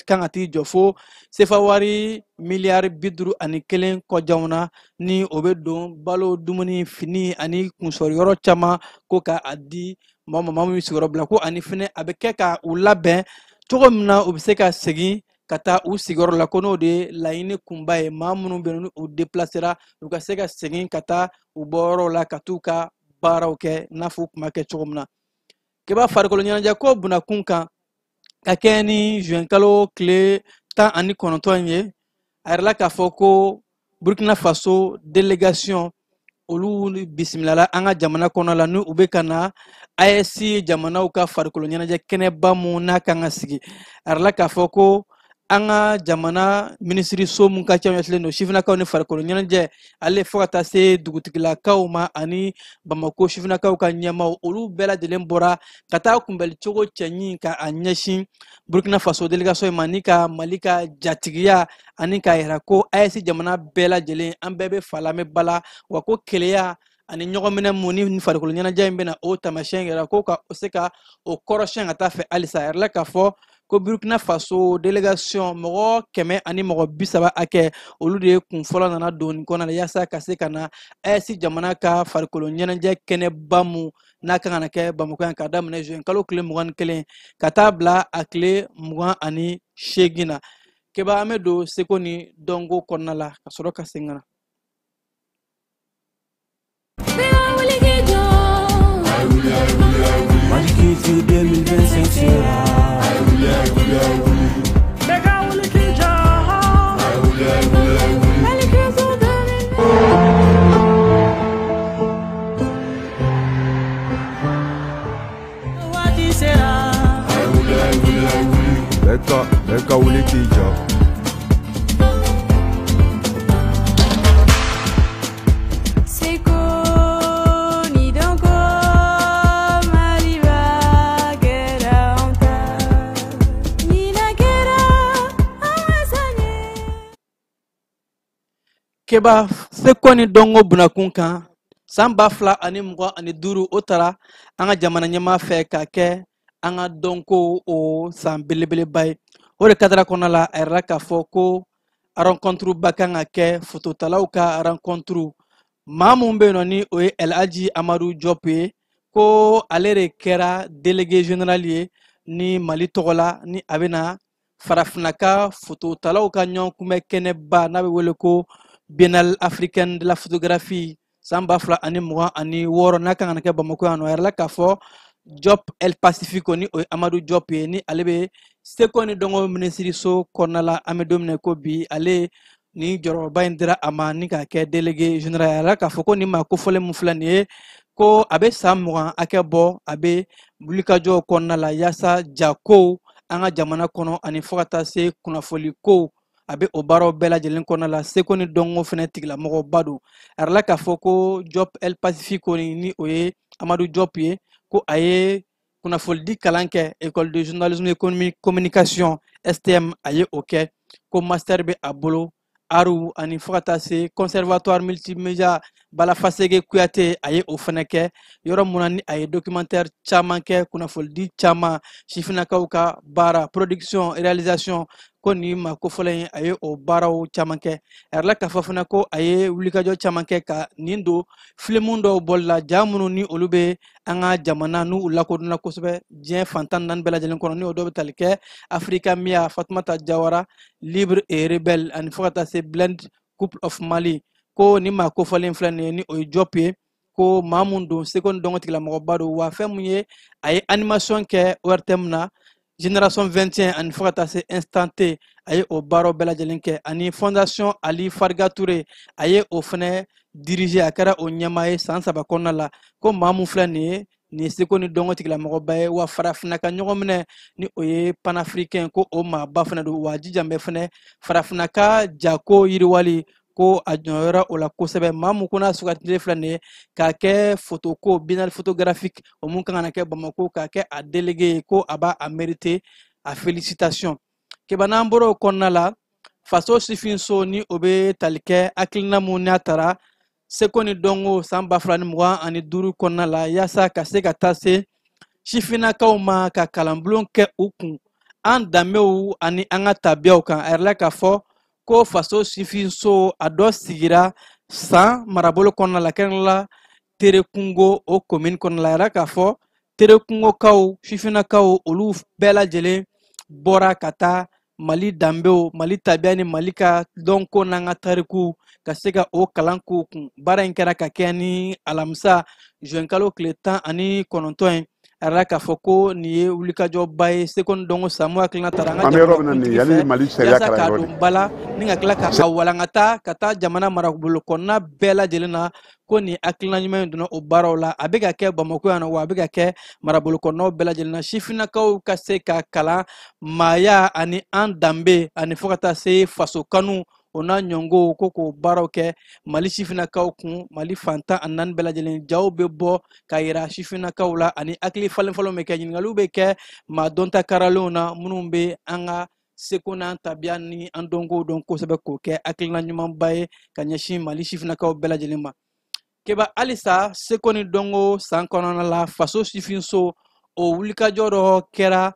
Speaker 6: kan ka t'i jɔ fo sefa wari miliyari 51 kɔjanw na ni o bɛ don balo dumuni fini ani kunsɔrɔyɔrɔ caman ko ka a di maa ma maa minnu sigiyɔrɔ bila ko ani fɛnɛ a bɛ kɛ ka u labɛn cogo min na u bɛ se ka segin ka taa u sigiyɔrɔ la ko n'o de ye laɲini kunba ye maa minnu bɛ yen ni u depilasera u ka se ka segin ka taa u bɔyɔrɔw la ka t'u ka baaraw kɛ i n'a fɔ u tun b'a kɛ cogo min na. Keba farikolo ɲɛnajɛ ko bunakun kan ka kɛ ni juin kalo tile 19 in ye a yirala k'a fɔ ko Burkina Faso délégation olu bisimilala an ka jamana kɔnɔ la ni u bɛ ka na AES jamanaw ka farikolo ɲɛnajɛ kɛnɛba mun n'a kan ka sigi a yirala k'a fɔ ko an ka jamana minisiriso mun ka ca ɲɛsinnen don sifinnakaw ni farikolo ɲɛnajɛ ale fo ka taa se dugutigilakaw ma ani Bamako sifinnakaw ka ɲɛmaaw olu bɛɛ lajɛlen bɔra ka taa kunbɛli cogo cɛɲi ka a ɲɛsin Burkina Faso délégation in ma ni ka Mali ka jatigiya ani k'a yira ko AES jamana bɛɛ lajɛlen an bɛɛ bɛ fa la an bɛ ba la wa ko keleya ani ɲɔgɔnminɛ mun ni farikolo ɲɛnajɛ in bɛna o taamasiyɛn yira ko ka se ka o kɔrɔsiyɛn ka taa fɛ halisa a yirala k'a fɔ ko Burkina Faso délégation mɔgɔ 130 hakɛ olu de ye kun fɔlɔ nana don nin kɔnɔna la yaasa ka se ka na AES jamana ka farikolo ɲɛnajɛ kɛnɛba mun n'a kan ka na kɛ Bamakɔ yan k'a daminɛ juin kalo tile 21 ka taa bila a tile 28 na. Keba an bɛ don seko ni dɔnko kɔnɔna la ka sɔrɔ ka segin ka na.
Speaker 8: Mali Culture 2025 sera. Bɛɛ ka wuli k'i jɔ.
Speaker 9: Seko ni dɔnko Maliba kɛra anw ta ɲinan kɛra an ka san ye.
Speaker 6: Keba seko ni dɔnko bunakun kan san 2025 o taara an ka jamana ɲɛmaa fɛ ka kɛ an ka dɔnko o san belebeleba ye o de kadara kɔnɔna la a yirala k'a fɔ ko rencontre ba kan ka kɛ fototalaw ka rencontre maa mun bɛ yen nɔ ni o ye El Hadji Amadu Diop ye ko ale de kɛra délégué général ye ni Mali tɔgɔ la ni a bɛna farafinna ka fototalaw ka ɲɔgɔn kunbɛn kɛnɛba n'a bɛ wele ko Biennale africaine de la photographie san 2026 n'a kan ka kɛ Bamakɔ yan nɔ a yirala k'a fɔ Diop El Pacifico ni o ye Amadu Diop ye ni ale bɛ seko ni dɔnko minisiriso kɔnɔna la an bɛ don min na ko bi ale ni jɔyɔrɔba in dira a ma ni k'a kɛ délégué général ye a yirala k'a fɔ ko nin maa kofɔlen mun filɛ nin ye ko a bɛ san 20 hakɛ bɔ a bɛ wulikajɔw kɔnɔna la yaasa jakow an ka jamana kɔnɔ ani fo ka taa se kunnafonikow a bɛ o baaraw bɛɛ lajɛlen kɔnɔna la seko ni dɔnko fɛnɛ tigilamɔgɔba don a yirala k'a fɔ ko Diop El Pacifico ni o ye Amadu Diop ye ko a ye kunnafonidi kalan kɛ école de journalisme et communication STM a ye o kɛ ko master bɛ a bolo aru ani fo ka taa se conservatoire multimédia Balafasege Kuyate a ye o fana kɛ yɔrɔ mun na ni a ye documentaire caman kɛ, kunnafonidi caman, sifinnakaw ka baara, production, réalisation, ko nin maa kofɔlen in a ye o baaraw caman kɛ. A yɛrɛ la k'a fɔ fana ko a ye wulikajɔ caman kɛ ka nin don filimu dɔw bɔli la, ja minnu ni olu bɛ an ka jamana n'u lakodɔnna kosɛbɛ diɲɛ fan 14 bɛɛ lajɛlen kɔnɔ, ni o dɔw bɛ tali kɛ Africa Mia, Fatumata Jawara, Libre et Rebelle, ani fo ka taa se Blend Couple of Mali. Ko nin maa kofɔlen filɛ nin ye, ni o ye Diop ye, ko maa mun don seko ni dɔnko tigilamɔgɔba don, wa fɛn mun ye a ye animation kɛ ORTM na Génération 21 ani fo ka taa se Instant T, a ye o baaraw bɛɛ lajɛlen kɛ, ani Fondation Ali Fariga Touré a ye o fɛnɛ diriger, a kɛra o ɲɛmaa ye san 3 kɔnɔna la. Ko maa mun filɛ nin ye, nin ye seko ni dɔnko tigilamɔgɔba ye, wa farafinna ka ɲɔgɔn minɛ ni o ye panafricain, ko o maaba fɛnɛ don, wa jijan bɛ fɛnɛ farafinna ka jako yiriwali ko a jɔyɔrɔ o la kosɛbɛ. Maa mun ko n'a sugandilen filɛ nin ye k'a kɛ fotoko biennale photographique o mun kan ka na kɛ Bamako, k'a kɛ a délégué ye, ko a b'a a mérité, a félicitation. Keba, n'an bɔra o kɔnɔna la, faso sifinso ni o bɛ tali kɛ hakilina mun n'a taara seko ni dɔnko san 2025 kɔnɔna la, yaasa ka se ka taa se sifinnakaw ma ka kalanbulon kɛ u kun an danbew ani an ka tabiyaw kan. A yɛrɛ la k'a fɔ ko faso sifinso a dɔ sigira San marabolo kɔnɔna la, kɛrɛnkɛrɛnnenya la Terekungo o commune kɔnɔna la. A yɛrɛ k'a fɔ Terekungokaw, sifinnakaw, olu bɛɛ lajɛlen bɔra ka taa Mali danbew, Mali tabiya ni Mali ka dɔnko n'an ka tariku ka se ka o kalan k'u kun. Baara in kɛra ka kɛ ni alamisa juin kalo tile 19 ye. A yɛrɛ k'a fɔ ko nin ye wulikajɔba ye seko ni dɔnko Samu hakilina taara an ka jamanakuntigi fɛ yaasa k'a don ba la ni ka tila ka walankata ka taa jamana marabolo kɔnɔna bɛɛ lajɛlen na, ko nin hakilina ɲuman in donna o baaraw la. A bɛ ka kɛ Bamakɔ yan nɔ, wa a bɛ ka kɛ marabolo kɔnɔnaw bɛɛ lajɛlen na, sifinnakaw ka se ka kalan maaya ani an danbe ani fo ka taa se faso kanu o n'a ɲɔngo, ko k'o baaraw kɛ Mali sifinnakaw kun. Mali fan 14 bɛɛ lajɛlen jaw bɛ bɔ ka yira sifinnakaw la, ani hakili falen falenw bɛ kɛ, ɲininkaliw bɛ kɛ maa dɔnta karalenw na minnu bɛ an ka seko n'an tabiya ni an dɔnkow dɔn kosɛbɛ, k'o kɛ hakilina ɲumanba ye ka ɲɛsin Mali sifinnakaw bɛɛ lajɛlen ma. Keba, halisa seko ni dɔnko san kɔnɔna la, faso sifinso o wulikajɔ dɔ kɛra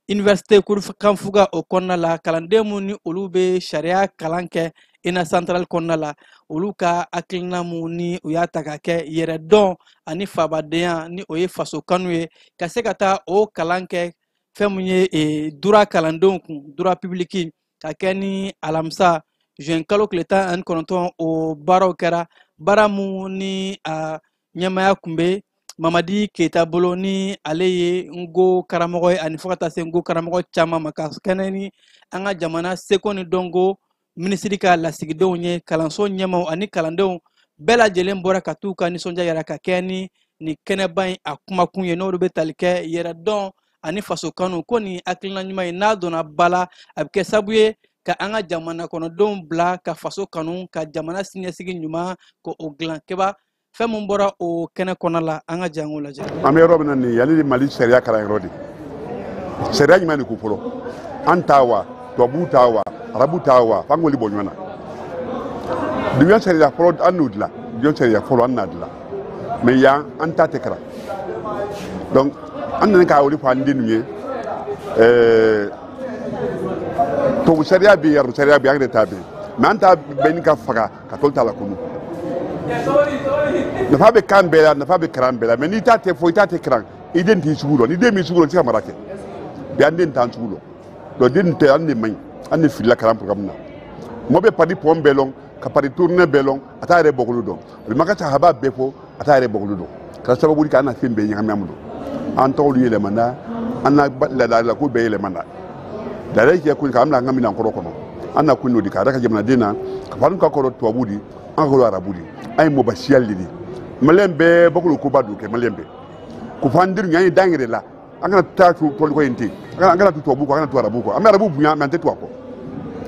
Speaker 6: université Kurukanfuga o kɔnɔna la. Kalanden mun ni olu bɛ sariya kalan kɛ INA centrale kɔnɔna la, olu ka hakilina mun ni u y'a ta ka kɛ yɛrɛdɔn ani fabadenya ni o ye faso kanu ye, ka se ka taa o kalan kɛ fɛn mun ye droit kalandenw kun, droit public, ka kɛ ni alamisa juin kalo tile 19 o baaraw kɛra. Baara mun ni a ɲɛmaaya kun bɛ Mamadi Keita bolo, ni ale ye Nko karamɔgɔ ye, ani fo ka taa se Nko karamɔgɔ caman ma, ka kɛnɛ ni an ka jamana seko ni dɔnko minisiri ka lasigidenw ye. Kalanso ɲɛmaaw ani kalandenw bɛɛ lajɛlen bɔra ka t'u ka nisɔndiya yira ka kɛ ni nin kɛnɛba in a kumakun ye, n'olu bɛ tali kɛ yɛrɛdɔn ani faso kanu. Ko nin hakilina ɲuman in n'a donna ba la, a bɛ kɛ sababu ye ka an ka jamana kɔnɔdenw bila ka faso kanu, ka jamana siniɲɛsigi ɲuman ko o dilan. Keba, fɛn mun bɔra o kɛnɛ kɔnɔ la, an ka jango lajɛ.
Speaker 10: An bɛ yɔrɔ min na nin yanni Mali sariya kalanyɔrɔ de, sariya ɲuman de ko fɔlɔ, an ta wa tubabuw ta wa arabu ta wa, f'an k'olu bɔ ɲɔgɔn na. Duɲa sariya fɔlɔ an n'o dilan, duɲa sariya fɔlɔ an n'a dilan, mais yan an ta tɛ kalan. Donc an nana k'a wele fɔ an den ninnu ye, tubabu sariya bɛ yen, arabu sariya bɛ yen, an yɛrɛ ta bɛ yen, mais an ta bɛ nin ka faga ka tɔw ta la kunu. Nafa bɛ kan bɛɛ la, nafa bɛ kalan bɛɛ la, mais n'i t'a tɛ fɔ, i t'a tɛ kalan, i den t'i sugu dɔn. Ni den m'i sugu dɔn, i tɛ se ka mara kɛ. Bi an den t'an sugu dɔn, donc den tɛ an de man ɲi, an de filila kalan programme na. Mɔgɔ bɛ pari pɔn bɛɛ lɔn, ka pari tournée bɛɛ lɔn, a t'a yɛrɛ bɔkolo dɔn. A bɛ ka sahaba bɛɛ fɔ, a t'a yɛrɛ bɔkolo dɔn. Kɛra sababu ye k'an na fɛn bɛɛ ɲagami an bolo. An tɔgɔw yɛlɛmana, an na laadalako bɛɛ yɛlɛmana. Laada kɛ ko k'an bila an ka minɛn kɔrɔ kɔnɔ, an na kun n'o de k'a da ka jamanaden na, ka fɔ an ka kɔrɔ tubabu di, an ka kɔrɔ arabu di, an ye mɔbasiya de di. Maliyɛn bɛɛ bɔkolo koba don kɛ maliyɛn bɛɛ. Ko fɔ an denw an ye dan yɛrɛ la, an kana taa tɔliko in ten, an kana to tubabu kɔ, an kana to arabu kɔ. An bɛ arabu bonya, mais an tɛ to a kɔ.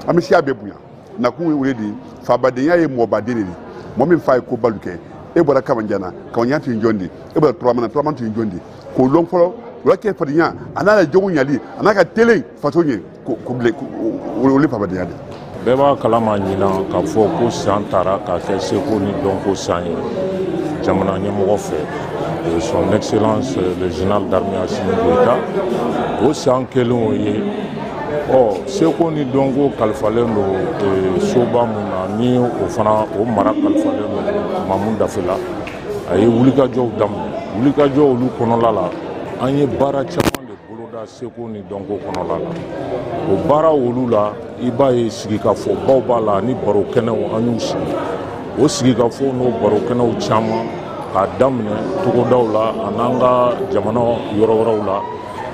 Speaker 10: An bɛ siya bɛɛ bonya. Nakun ye o de ye, fabadenya ye mɔbaden de ye. Mɔgɔ min fa ye kobalu kɛ, e bɔra Kamanjan na, Kamanjan tun ye jɔn de ye? E bɔra Turamana, Turamana tun ye jɔn de ye? K'o lɔn fɔlɔ, o kɛ fadenya, a n'a ka jogo ɲali, a n'a ka telen faso ɲɛ, ko bilen o ye fabadenya de ye.
Speaker 11: Bɛɛ b'a kalama ɲinan k'a fɔ ko san taara k'a kɛ seko ni dɔnko san ye jamana ɲɛmɔgɔ fɛ, son excellence le général d'armée Assimi Goïta. O san kelen o ye, ɔ seko ni dɔnko kalifalen don soba mun na, ni o fana o mara kalifalen don Mamu Dafela, a ye wulikajɔw daminɛ. Wulikajɔ olu kɔnɔla la, an ye baara caman de boloda seko ni dɔnko kɔnɔla la. O baara olu la, i b'a ye sigikafɔbaw b'a la ani baro kɛnɛw, an y'u sigi. O sigikafɔw n'o baro kɛnɛw caman k'a daminɛ togodaw la an'an ka jamana yɔrɔ wɛrɛw la,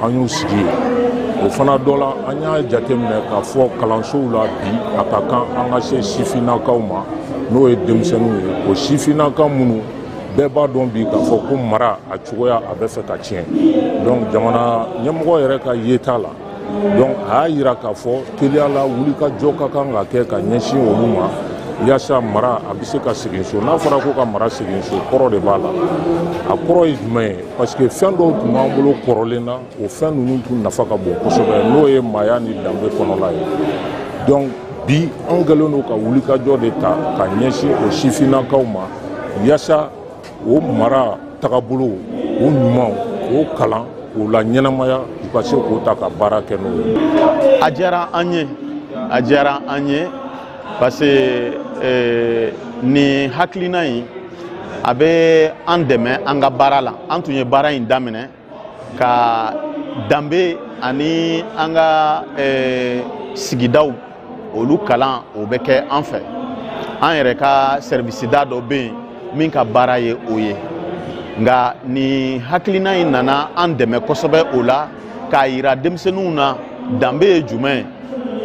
Speaker 11: an y'u sigi yen. O fana dɔ la, an y'a jateminɛ k'a fɔ kalansow la bi, a ka kan an ka se sifinnakaw ma, n'o ye denmisɛnninw ye. O sifinnaka minnu bɛɛ b'a dɔn bi k'a fɔ ko mara a cogoya a bɛ fɛ ka tiɲɛ, donc jamana ɲɛmɔgɔ yɛrɛ ka yeta la, donc a y'a yira k'a fɔ teliya la wulikajɔ ka kan ka kɛ ka ɲɛsin olu ma, yaasa mara a bɛ se ka segin so. N'a fɔra ko ka mara segin so, kɔrɔ de b'a la. A kɔrɔ ye jumɛn ye? Parce que fɛn dɔw tun b'an bolo kɔrɔlen na, o fɛn ninnu tun nafa ka bon kosɛbɛ, n'o ye maaya ni danbe kɔnɔla ye. Donc bi anw kɛlen don ka wulikajɔ de ta ka ɲɛsin o sifinnakaw ma, yaasa o mara tagabolo o ɲumanw k'o kalan k'o la ɲɛnamaya, u ka se k'o ta ka baara kɛ n'o ye.
Speaker 12: A diyara an ye, a diyara an ye, parce que nin hakilina in a bɛ an dɛmɛ an ka baara la. An tun ye baara in daminɛ ka danbe ani an ka sigidaw olu kalan, o bɛ kɛ an fɛ. An yɛrɛ ka sɛriwisida dɔ bɛ yen min ka baara ye o ye. Nka nin hakilina in nana an dɛmɛ kosɛbɛ o la, k'a yira denmisɛnninw na danbe ye jumɛn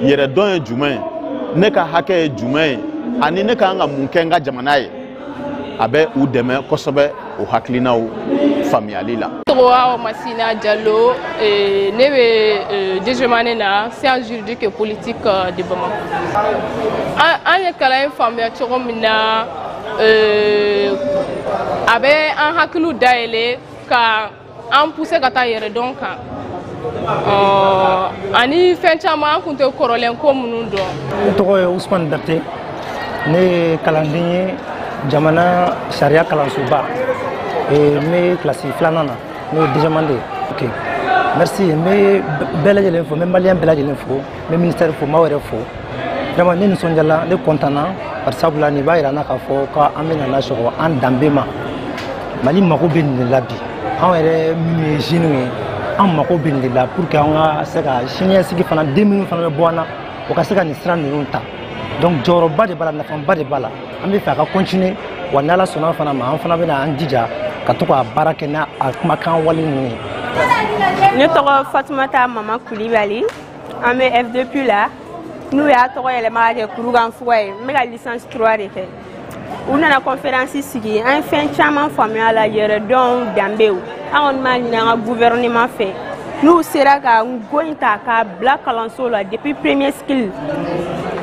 Speaker 12: ye, yɛrɛdɔn ye jumɛn ye, ne ka hakɛ ye jumɛn ye, ani ne ka kan ka mun kɛ n ka jamana ye. A bɛ u dɛmɛ kosɛbɛ o hakilinaw faamuyali la.
Speaker 13: Tɔgɔ Awa Masina Diallo, ne bɛ deuxième année na sciences juridiques et politiques de Bamako. An ye kalan in faamuya cogo min na, a bɛ an hakiliw dayɛlɛ ka an pousser ka taa yɛrɛdɔn kan, ani fɛn caman an kun tɛ kɔrɔlen ko minnu dɔn.
Speaker 14: Ne tɔgɔ ye Usumani Berete, ne ye kalanden ye jamana sariya kalansoba, n bɛ kilasi filanan na, n'o ye deuxième année ye. Ok, merci, n bɛ bɛɛ lajɛlen fo, n bɛ maliyɛn bɛɛ lajɛlen fo, n bɛ ministère fo, n b'aw yɛrɛ fo. Vraiment ne nisɔndiyala, ne content na, bari sabula nin b'a yira n na k'a fɔ k'an bɛna na sɔgɔ an danbe ma. Mali mako bɛ nin de la bi, anw yɛrɛ minnu ye jeunes ye, an mako bɛ nin de la pour que an ka se ka siniɲɛsigi fana, den minnu fana bɛ bɔ an na, o ka se ka nin sira ninnu ta. Donc jɔyɔrɔba de b'a la, nafaba de b'a la. An bɛ fɛ a ka continuer, wa n'Ala sɔnna fana ma, an fana bɛna an jija ka to k'a baara kɛ n'a a kumakan wale ninnu ye.
Speaker 15: Ne tɔgɔ Fatumata Mama Kulibali, an bɛ F2P la, n'u y'a tɔgɔ yɛlɛma ka kɛ Kurukanfuga ye. N bɛ ka licence 3 de kɛ. U nana conférence sigi, an ye fɛn caman faamuya a la, yɛrɛdɔn, danbew. An kɔni b'a ɲini an ka gouvernement fɛ, n'u sera ka ngo in ta k'a bila kalanso la depuis premier cycle,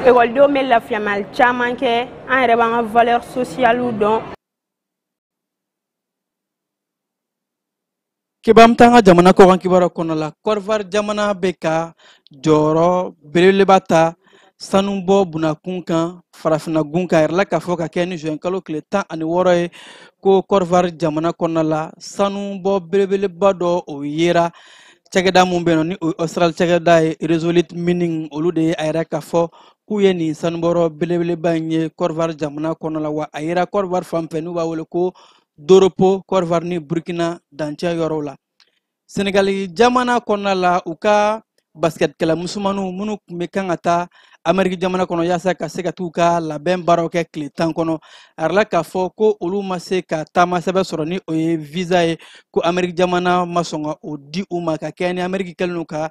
Speaker 15: ekɔlidenw bɛ lafiyamali caman kɛ, an yɛrɛ b'an ka valeur sociale dɔn.
Speaker 6: Kiba, an bɛ taa an ka jamana kɔkan kibaruyaw kɔnɔ la. Côte jamana bɛ ka jɔyɔrɔ belebeleba ta sanubɔ bunakun kan farafinna gun kan. A yirala k'a fɔ ka kɛ ni juin kalo tile 16 ye ko Côte jamana kɔnɔna la, sanubɔ belebeleba dɔ o yera. Cakɛda mun bɛ yen nɔ ni o ye Australie cakɛda ye, Resolute Mining, olu de ye a yira k'a fɔ k'u ye nin sanubɔyɔrɔ belebeleba in ye Côte jamana kɔnɔ la. Wa a yera Côte fan fɛ n'u b'a wele ko Doropo, Côte ni Burkina dancɛ yɔrɔw la. Senegali jamana kɔnɔna la, u ka basketkɛla musomaninw minnu tun bɛ kan ka taa Ameriki jamana kɔnɔ yaasa ka se ka t'u ka labɛn baaraw kɛ tile 10 kɔnɔ, a yirala k'a fɔ ko olu ma se ka taama sɛbɛn sɔrɔ ni o ye visa ye, ko Ameriki jamana ma sɔn ka o di u ma, ka kɛɲɛ ni Ameriki kɛlen don ka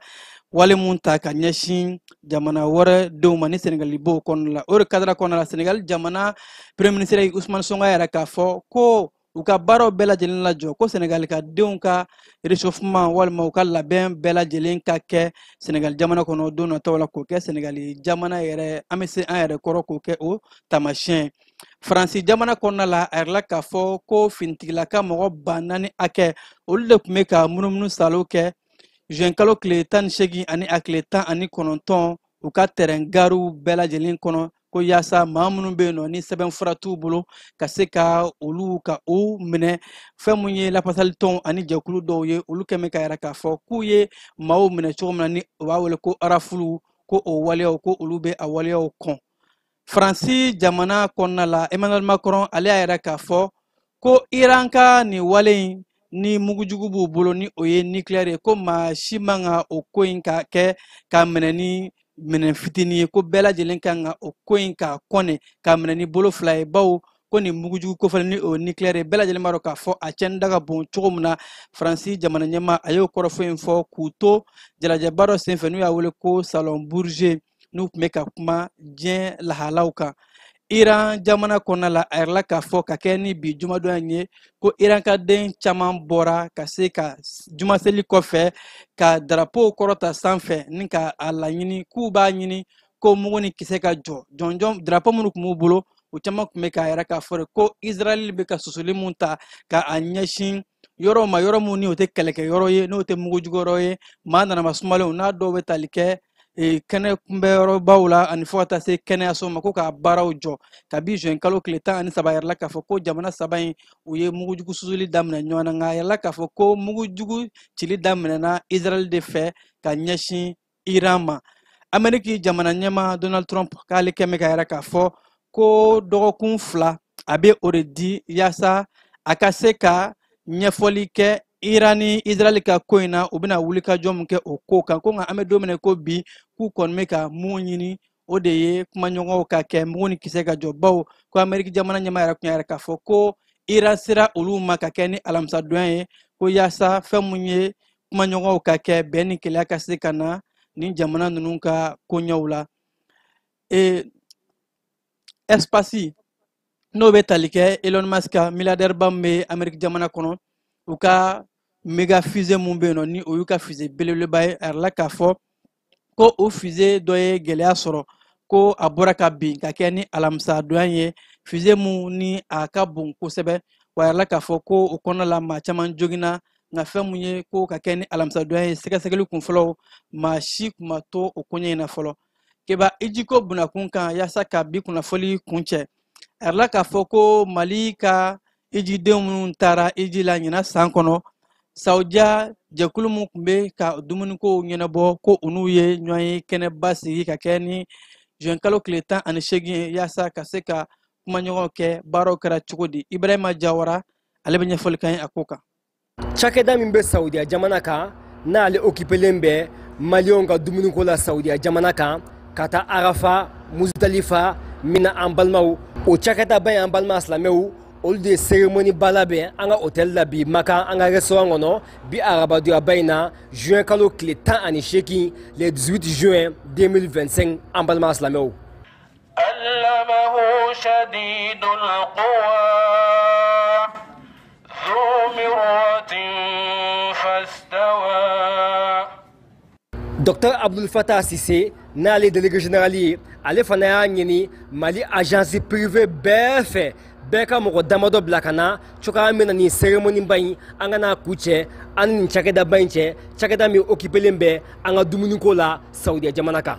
Speaker 6: wale mun ta ka ɲɛsin jamana wɛrɛ denw ma ni Senegali b'o kɔnɔna la. O de kadara kɔnɔna la, Senegali jamana premier ministre Ousmane Sonko y'a yira k'a fɔ ko u ka baaraw bɛɛ lajɛlen lajɔ, ko Senegali ka denw ka réchauffement walima u ka labɛn bɛɛ lajɛlen ka kɛ Senegali jamana kɔnɔ don nataw la, k'o kɛ Senegali jamana yɛrɛ an bɛ se an yɛrɛ kɔrɔ k'o kɛ o taamasiyɛn. Faransi jamana kɔnɔna la, a yirala k'a fɔ ko finitigilaka mɔgɔ 4000 hakɛ, olu de tun bɛ ka munumunu salo kɛ juin kalo tile 18 ani a tile 19. u ka terrain gariw bɛɛ lajɛlen kɔnɔ, ko yaasa maa minnu bɛ yen nɔ ni sɛbɛnfura t'u bolo ka se ka olu ka o minɛ. Fɛn mun ye lafasalitɔnw ani jɛkulu dɔw ye, olu kɛn bɛ ka yira k'a fɔ k'u ye maaw minɛ cogo min na ni u b'a wele ko rafulu, ko o waleyaw, ko olu bɛ a waleyaw kɔn. Faransi jamana kɔnɔna la, Emmanuel Macron ale y'a yira k'a fɔ ko Iran ka nin wale in ni mugujugu b'u bolo ni o ye nucléaire ye, ko maa si man ka o ko in ka kɛ ka minɛ ni minɛn fitinin ye, ko bɛɛ lajɛlen kan ka o ko in k'a kɔnɛ k'a minɛ ni bolo fila ye, bawo ko nin mugujugu kofɔlen ni o nucléaire ye, bɛɛ lajɛlen b'a dɔn k'a fɔ a cɛnni da ka bon cogo min na. Faransi jamana ɲɛmaa a y'o kɔrɔfɔ in fɔ k'u to jalajɛba dɔ senfɛ n'u y'a wele ko Salon Bourget, n'u tun bɛ ka kuma diɲɛ lahalaw kan. Iran jamana kɔnɔna la, a yirala k'a fɔ ka kɛ ni bi jumadon in ye, ko Iran ka den caman bɔra ka se ka jumaseli kɔfɛ ka darapow kɔrɔta sanfɛ ni ka a laɲini k'u b'a ɲini ko mugu ni kisɛ ka jɔ. Jɔnjɔn darapo minnu tun b'u bolo, u caman tun bɛ k'a yira k'a fɔ de ko Israël bɛ ka susuli mun ta ka a ɲɛsin yɔrɔw ma, yɔrɔ mun ni o tɛ kɛlɛkɛyɔrɔ ye, n'o tɛ mugujuguyɔrɔ ye, maa nanama sumalenw n'a dɔw bɛ tali kɛ kɛnɛ kunbɛyɔrɔbaw la ani fo ka taa se kɛnɛyaso ma, ko k'a baaraw jɔ. Kabi juin kalo tile 13, a yirala k'a fɔ ko jamana saba in u ye mugujugu susuli daminɛ ɲɔgɔn na, nka a yirala k'a fɔ ko mugujugu cili daminɛna Israël de fɛ ka ɲɛsin Iran ma. Amérique jamana ɲɛmaa Donald Trump k'ale kɛn bɛ ka yira k'a fɔ ko dɔgɔkun 2 a bɛ o de di yaasa a ka se ka ɲɛfɔli kɛ Iran ni Israël ka ko in na, u bɛna wulikajɔ min kɛ o ko kan, ko nka an bɛ don min na ko bi, k'u kɔni bɛ ka mun ɲini o de ye kumaɲɔgɔnw ka kɛ mugu ni kisɛ ka jɔ, bawo ko Amérique jamana ɲɛmaa yɛrɛ tun y'a yira k'a fɔ ko Iran sera olu ma ka kɛ ni alamisadonya ye, ko yaasa fɛn mun ye kumaɲɔgɔnw ka kɛ bɛn ni keleya ka se ka na nin jamana ninnu ka koɲɛw la. Espace n'o bɛ tali kɛ Elon Musk ka milliardaire ba min bɛ Amérique jamana kɔnɔ, u ka méga fusée mun bɛ yen nɔ ni o y'u ka fusée belebeleba ye, a yirala k'a fɔ ko o fusée dɔ ye gɛlɛya sɔrɔ, ko a bɔra ka bin ka kɛ ni alamisadonya ye, fusée mun ni a ka bon kosɛbɛ, wa a yirala k'a fɔ ko o kɔnɔna la maa caman joginna, nka fɛn mun ye ko ka kɛ ni alamisadonya ye, sɛgɛsɛgɛli kun fɔlɔ maa si kun ma to o koɲɛ in na fɔlɔ. Keba ijiko bunakun kan yaasa ka bi kunnafoli kuncɛ, a yirala k'a fɔ ko Mali ka ijiden minnu taara iji la ɲinan san kɔnɔ, Saudiya jɛkulu min tun bɛ ka dumunikow ɲɛnabɔ, ko u n'u ye ɲɔgɔn ye kɛnɛba sigi ka kɛ ni juin kalo tile 18 ye yaasa ka se ka kumaɲɔgɔnw kɛ, baaraw kɛra cogo di. Ibrahima Jawara ale bɛ ɲɛfɔli k'an ye a ko kan.
Speaker 16: Cakɛda min bɛ Saudiya jamana kan n'ale occupélen bɛ maliyɛnw ka dumuniko la Saudiya jamana kan ka taa Arafa, Muzdalifa, Mina an balimaw, o cakɛdaba in an balima silamɛw, olu de ye cérémonie ba labɛn an ka hôtel la bi Makan an ka restaurant kɔnɔ bi arabadonyaba in na juin kalo tile 18, le 18 juin 2025 an balima silamɛw.
Speaker 17: Allamahu shadidul quwa dhu mirratin fastawa.
Speaker 16: Docteur Abdul Fattah Sissé n'ale délégué général ye, ale fana y'a ɲini Mali agence privée bɛɛ fɛ, bɛɛ ka mɔgɔ damadɔ bila ka na cogoya min na nin cérémonie ba in an ka n'a ku cɛ an ni nin cakɛdaba in cɛ, cakɛda min occupélen bɛ an ka dumuniko la Saudiya jamana kan.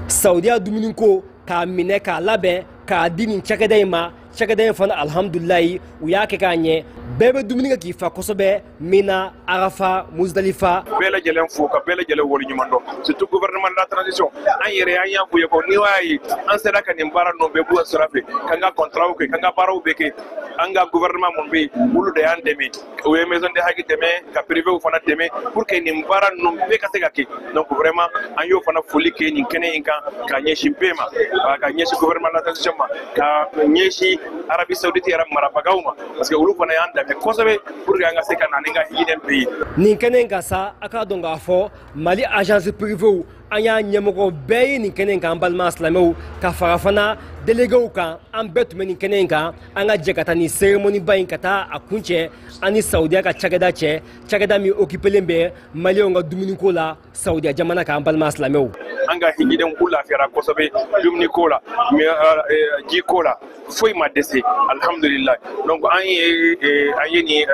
Speaker 16: Saudiya dumuniko k'a minɛ k'a labɛn k'a di nin cakɛda in ma, cakɛda in fana alhamdulilayi u y'a kɛ k'a ɲɛ, bɛɛ bɛ dumuni kɛ k'i fa kosɛbɛ Mina, Arafa, Muzdalifa.
Speaker 18: Bɛɛ lajɛlen fo ka bɛɛ lajɛlen waleɲuman dɔn, surtout gouvernement de la transition, an yɛrɛ an y'a f'u ye ko n'i y'a ye an sera ka nin baara ninnu bɛɛ b'u sira fɛ, k'an ka contrat kɛ, k'an ka baaraw bɛɛ kɛ, an ka gouvernement mun bɛ yen olu de y'an dɛmɛ, u ye maison de haki dɛmɛ ka privé fana dɛmɛ pour que nin baara ninnu bɛɛ ka se ka kɛ. Donc vraiment an y'o fana foli kɛ nin kɛnɛ in kan ka ɲɛsin bɛɛ ma, ka ɲɛsin gouvernement de la transition ma, ka ɲɛsin Arabie Saoudite yɛrɛ marabagaw ma, parce que olu fana y'an dɛmɛ kosɛbɛ pour que an ka se ka na ni ka hinɛ bɛɛ ye.
Speaker 16: Nin kɛnɛ in kan sa, a k'a dɔn k'a fɔ Mali agence privée an y'a ɲɛmɔgɔ bɛɛ ye nin kɛnɛ in kan, an balima silamɛw, ka fara fana déléguéw kan, an bɛɛ tun bɛ nin kɛnɛ in kan, an ka jɛ ka taa nin cérémonie ba in ka taa a kuncɛ an ni Saudiya ka cakɛda cɛ, cakɛda min occupélen bɛ maliyɛnw ka dumuniko la Saudiya jamana kan, an balima silamɛw.
Speaker 18: An ka hijidenw k'u lafiyara kosɛbɛ dumuni ko la, ji ko la, foyi ma dɛsɛ, alhamdulillah. Donc an ye nin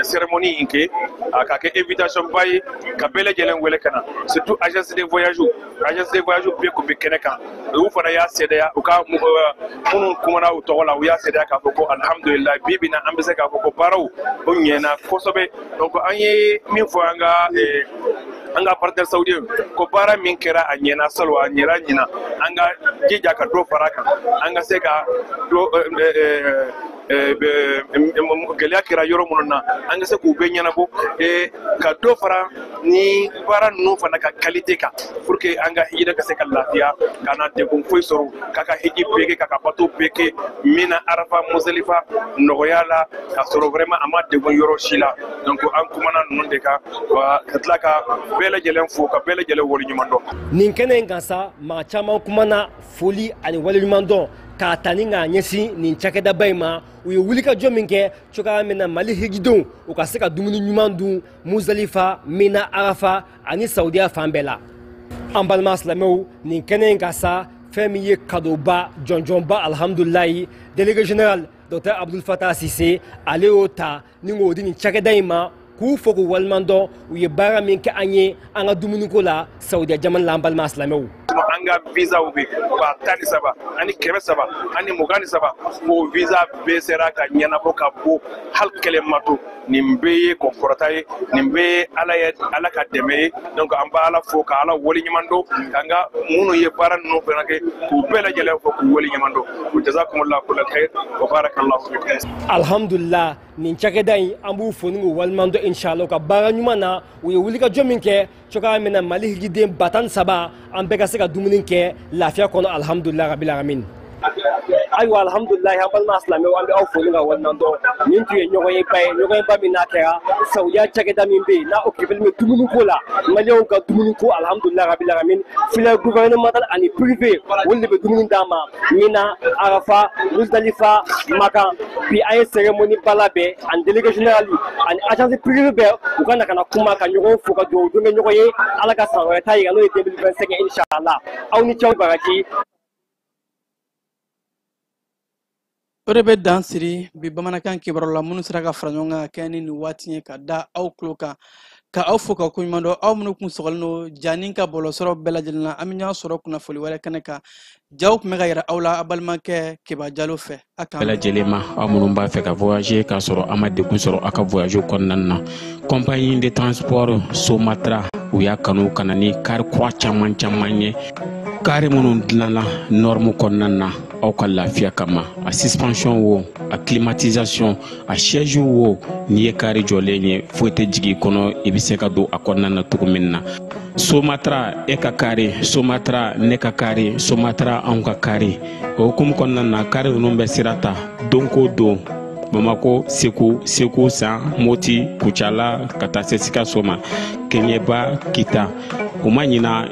Speaker 18: cérémonie in kɛ k'a kɛ invitation ba ye ka bɛɛ lajɛlen wele ka na, surtout agence de voyage. Agence de voyage bɛɛ tun bɛ kɛnɛ kan, olu fana y'a seedeya. U ka minnu kumana u tɔgɔ la, u y'a seedeya k'a fɔ ko alhamdulillah, bi bi in na an bɛ se k'a fɔ ko baaraw o ɲɛna kosɛbɛ. Donc an ye min fɔ an ka partenaire saoudien ko baara min kɛra, a ɲɛna salon, a ɲɛna ɲina, an ka jija ka dɔ fara a kan, an ka se ka dɔ gɛlɛya kɛra yɔrɔ minnu na, an ka se k'u bɛɛ ɲɛnabɔ, ka dɔ fara ni baara ninnu fana ka qualité kan, pour que an ka hijida ka se ka lafiya, ka na degun foyi sɔrɔ, k'a ka hiji bɛɛ kɛ, k'a ka bato bɛɛ kɛ Mina, Arafa, Musdalifa nɔgɔya la, k'a sɔrɔ vraiment a ma degun yɔrɔ si la. Donc an kumana ninnu de kan, wa ka tila ka bɛɛ lajɛlen fo, ka bɛɛ lajɛlen waleɲuman dɔn.
Speaker 16: Nin kɛnɛ in kan sa, maa caman kumana foli ani waleɲuman dɔn k'a ta ni k'a ɲɛsin nin cakɛdaba in ma. U ye wulikajɔ min kɛ cogoya min na Mali hijidenw u ka se ka dumuni ɲuman dun Muzalifa, Mina, Arafa ani Saudiya fan bɛɛ la. An balima silamɛw, nin kɛnɛ in kan sa, fɛn min ye kadoba jɔnjɔnba, alhamdulilayi, délégué général docteur Abdul Fatah Sise, ale y'o ta ni k'o di nin cakɛda in ma, k'u fo k'u waleɲuman dɔn u ye baara min kɛ an ye an ka dumuniko la Saudiya jamana la. An balima silamɛw,
Speaker 18: an ka visaw bɛ 13,323, o visa bɛɛ sera ka ɲɛnabɔ ka bɔ, hali kɛlɛ ma to. Nin bɛɛ ye kɔnkɔrɔta ye, nin bɛɛ ye Ala ye, Ala ka dɛmɛ ye. Donc an b'a Ala fo, ka Ala waleɲuman dɔn, k'an ka minnu ye baara ninnu fana kɛ, k'u bɛɛ lajɛlen fo, k'u waleɲuman dɔn. Wa jazakumullahu kulla khair wa barakallahu fikum.
Speaker 16: Alhamdulillah, nin cakɛda in, an b'u fo ni k'u waleɲuman dɔn, inshallah, u ka baara ɲuman na. U ye wulikajɔ min kɛ cogoya min na Mali hijiden 13,000, an bɛɛ ka se ka dumuni kɛ lafiya kɔnɔ, alhamdulillah rabbil alamin. Ayiwa, alhamdulilayi, an balima silamɛw, an bɛ aw fo ni ka waleɲuman dɔn. Nin tun ye ɲɔgɔn ye ba ye, ɲɔgɔn ye ba min n'a kɛra Saudiya cakɛda min bɛ yen n'a occupé bɛ dumuniko la, Maliyɛnw ka dumuniko, alhamdulilayi rabbil alamin. Filière gouvernementale ani privé, olu de bɛ dumuni d'an ma Mina, Arafa, Muzdalifa, Makan. Bi an ye cérémonie ba labɛn ani délégué général ani agence privée bɛɛ, u ka na ka na kuma, ka ɲɔgɔn fo, ka dugawu don kɛ ɲɔgɔn ye. Ala ka san wɛrɛ ta yira, n'o ye 2025, inshallah. Aw ni cɛw baraji.
Speaker 6: O de bɛ dan siri bi bamanankan kibaru la minnu sera ka fara ɲɔgɔn kan ka kɛ ni nin waati ye ka da aw tulo kan, ka aw fo ka koɲuman dɔn, aw minnu kun sɔgɔlen don ja ni ka bɔlɔsɔrɔ bɛɛ lajɛlen na. An bɛ ɲɔgɔn sɔrɔ kunnafoli wɛrɛ kɛnɛ kan. Jaw tun bɛ ka yira aw la a balimakɛ Keba Jalo fɛ a kan.
Speaker 19: Bɛɛ lajɛlen ma, aw minnu b'a fɛ ka voyager k'a sɔrɔ a ma degun sɔrɔ aw ka voyage kɔnɔna na, compagnie de transport Somatra, u y'a kanu ka na ni kari kura caman caman ye, kari minnu dilanna norme kɔnɔna na aw ka lafiya kama. A suspension wo, a climatisation, a siège wo, n'i ye kari jɔlen ye, foyi tɛ jigin i kɔnɔ, i bɛ se ka don a kɔnɔna na cogo min na. Somatra, e ka kari Somatra, ne ka kari Somatra, anw ka kari. O hukumu kɔnɔna na, kari ninnu bɛ sira ta don ko don Bamako, Segu, Segu San, Moti, Kucala, ka taa se Sikaso ma, Kɛɲɛba, Kita. U ma ɲina.